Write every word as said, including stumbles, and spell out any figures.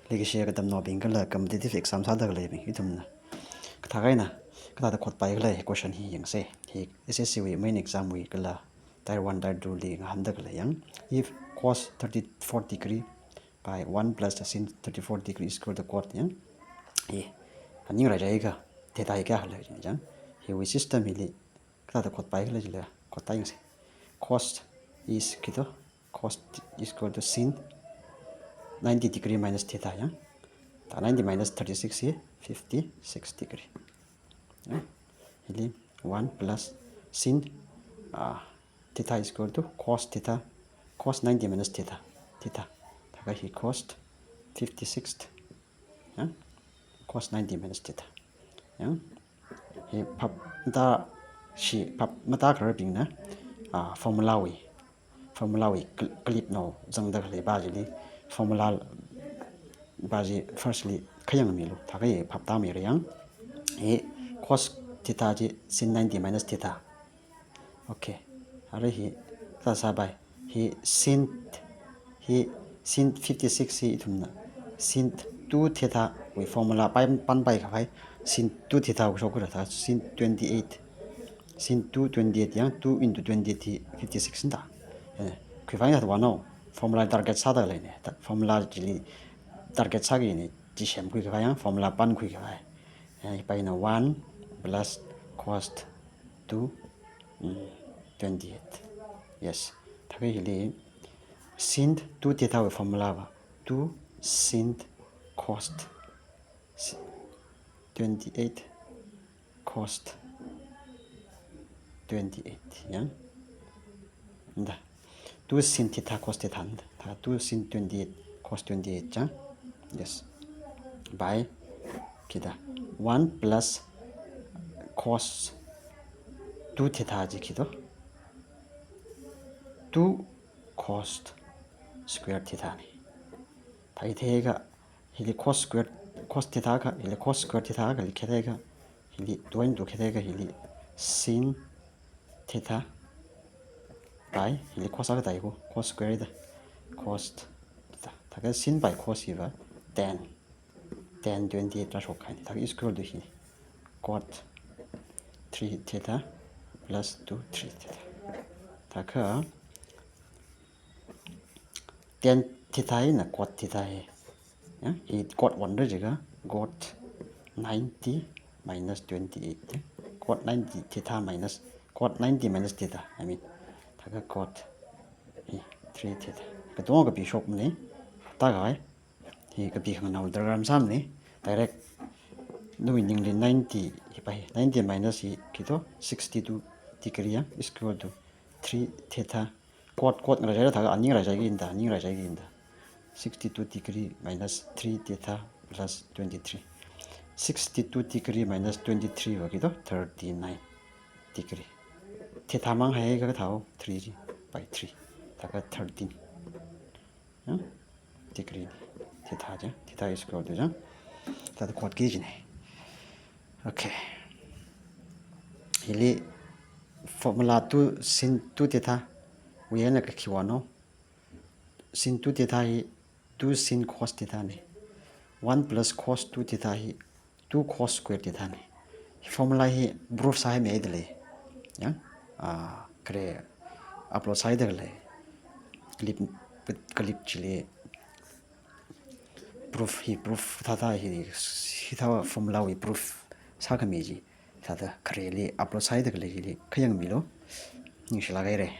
Leikashi katamnaobing kala competitive exam sāda khaleibing ithumna kathā kahaina, kathāda khotpai khala hi question hi yangsa. Hi S S C wui main exam wui kala Tier one, Tier two li ngahānda khalei yang. If cos thirty-four degree by one plus the sin thirty-four degree is equal to cot yang. Hi, aning rārai ka, theta hi kayā khala jang. Hiwui system hili kathāda khotpai khala jila, khotpai yangsa. Cos is kito, cos is equal to sin ninety degree minus theta yang. Ta ninety minus thirty-six hi fifty-six degree. Ya. Hili one plus sin, ah, theta is equal to cos theta, cos ninety minus theta, theta. Thākha hi cos fifty-six, ya. Cos ninety minus theta. Ya. Hi phap mata shi, phap matākhararbingna, ah, formula wui, formula wui kal-, kalipnao zangda khalei pa chili, formula pa chi firstly khayangmilu, thākha hi phap tāmira yang. Hi cos theta chi sin ninety minus theta. Okay. Arui hi kathā sāpai. Hi sin, hi sin fifty-six hi ithumna sin two theta wui formula pai, panpai khavai. Sin two theta wui shok kura ta sin twenty-eight. Sin two twenty-eight yang, two into twenty-eight hi fifty-six na. Eh, khuivai na wana formula target sāda khaleina. Ta formula chili target sāki ni, chi semkhui khavai yang, formula pankhui khavai. Eh, paina one plus cos two, mm, twenty-eight. Yes. Thākha hili sin two theta wui formula pa, two sin cos twenty-eight cos twenty-eight yang. Nda. Two sin theta cos theta nda. Ta two sin twenty-eight cos twenty-eight chang. Yes. By kida one plus cos two theta chi kito, two cos square theta na. Thākha hili cos square, cos theta kha, hili cos square theta kha, hili khetha kha, hili two into khetha kha, hili sin theta by, hili cos akha tāi ko, cos square da, cos theta. Thākha sin by cos hi pa tan, tan twenty-eight rāshok kahaina. Thākha is equal to hi cot three theta plus two three theta. Thākha tan theta hina cot theta hi. Ya, hi cot one ra jiakha cot ninety minus twenty-eight. Ya. Cot ninety theta minus, cot ninety minus theta. I mean, thākha cot hi three theta. Katonga kapishokmana. Thākha hi, hi kapi khanganao darkar masāmana. Direct nawui ningli ninety hi pa hi. Ninety minus hi kito sixty-two degree ya, is equal to three theta. Cot, cot ngarāirai thākha, aning rārai ki nda, aning rārai ki nda. Sixty-two degree minus three theta plus twenty-three. Sixty-two degree minus twenty-three pa kito thirty-nine degree. Theta mang hai kha thao three chi by three. Thākha thirteen. Ya? Degree ni. Theta chi. Theta is equal to chi. Theta cot ki jina. Okay. Hili formula two sin two theta wui eina kakhui wana. Sin two theta hi two sin cos theta na. One plus cos two theta hi two cos square theta na. Hi formula hi proof sāhaimida lei. Ya? Ah, khare upload sāhaida lei. Clip, clip chili proof hi, proof thāda hi, hithā formula wui proof sākhami chi thāda khareli upload sāhaida lei, chili khayangmilu. Ningshilāk haira.